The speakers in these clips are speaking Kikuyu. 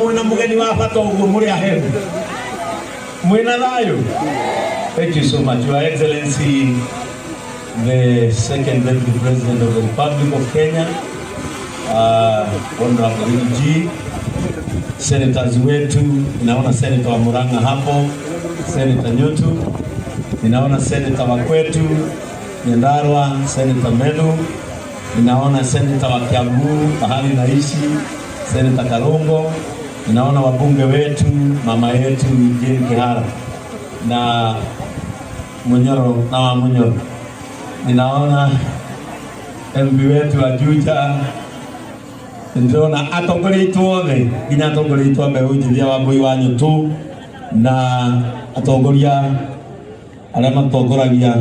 Mwina mugeni wa bata uguo muri aheru mwina thayu. Thank you so much, Your Excellency, the second Deputy President of the Republic of Kenya, Honorable Riggy G, senators wetu, ninaona senator wa Murang'a hapo, Senator Nyutu, ninaona senator wa kwetu Nyandarua, Senator Methu, ninaona senator wa Kiambu pahali naishi, Senator Karungo, ninaona wabunge wetu, mama yetu Jane Kihara na Munyoro na wa Munyoro, ninaona MP wetu wa Juja, ndĩrona atongoria aitũ othe, nginya atongoria aitũ a mbeũ njĩthĩ wa Mbui wa Nyũtũ na atongoria arĩa matongoragia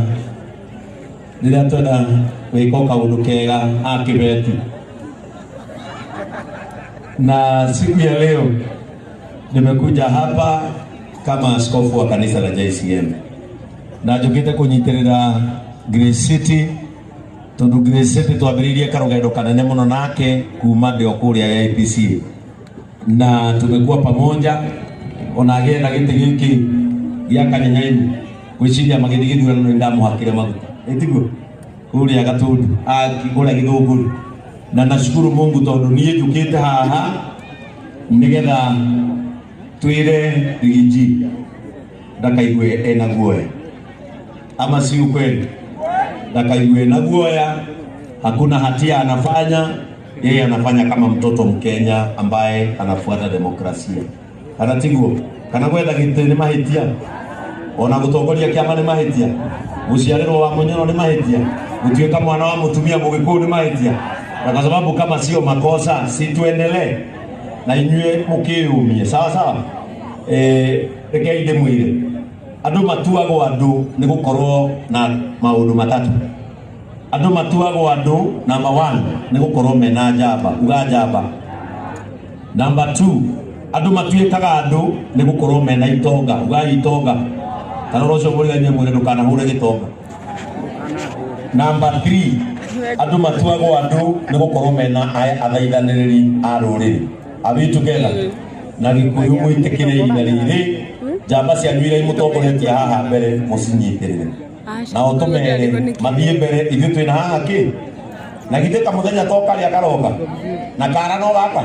rĩrĩa twenda gwĩka kaũndũ kega a kĩbeti. Na siku ya leo nimekuja hapa kama askofu wa kanisa la JCM na njũkĩte kũnyitĩrĩra Grace City, tondu Grace City twambĩrĩirie karũgendo kanene mũno nake kuma ndĩ o kũrĩa AIPC, na tumekuwa pamoja ona agĩetha gĩtĩ gĩkĩ gĩa Kanyenyaini. Gwĩciria magĩthiĩ gĩthurano nĩ ndamũhakire maguta, ĩtiguo kũrĩa Gatundu, kũrĩa Gĩthũngũri, na nashukuru Mungu tondu niĩ njũkĩte haha nĩgetha twĩre Riggy G ndakaigue ena guoya, ama si ukweli? Ndakaigue na guoya, hakuna hatia anafanya yeye, anafanya kama mtoto Mkenya ambaye anafuata demokrasia. Kana tiguo? Kana gwetha gĩtĩ nĩ mahĩtia? Ona gũtongoria kĩama nĩ mahĩtia? Gũciarĩrwo wa Munyoro nĩ mahĩtia? Gũtuĩka mwana wa mũtumia Mũgĩkũyũ nĩ mahĩtia? Na kwa sababu kama sio makosa, si tuendelee na inyuĩ mũkĩyũmie sawa sawa. Rekei ndĩmwĩre, andũ matuagwo andũ nĩ gũkorwo na maũndũ matatũ. Andũ matuagwo andũ, number one, nĩ gũkorwo mena njamba, uga njamba. Number two, andũ matuĩkaga andũ nĩ gũkorwo mena itonga, ugai itonga. Kana ũcio mũriganie mwĩre ndũkanahũre gĩtonga. Number three, andũ matuagwo andũ nĩ gũkorwo mena athaithanĩrĩri a rũrĩrĩ. Are we together? Na Gĩkũyũ mwĩtĩkĩre ihinda rĩrĩ njamba cianyu iria imũtongoretie haha mbere mũcinyitĩrĩre na ũtũmere mathiĩ mbere, ithuĩ twĩna haha kĩ na githĩ kamũthenya to karĩa karoka na kara no gaka.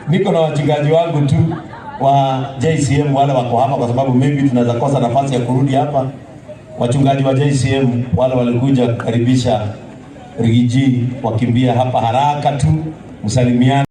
Niko na wachungaji wangu tu wa JCM wale wako hapa, kwa sababu maybe tunaweza kosa nafasi ya kurudi hapa. Wachungaji wa JCM wale walikuja kukaribisha Riggy G, wakimbia hapa haraka tu msalimiane.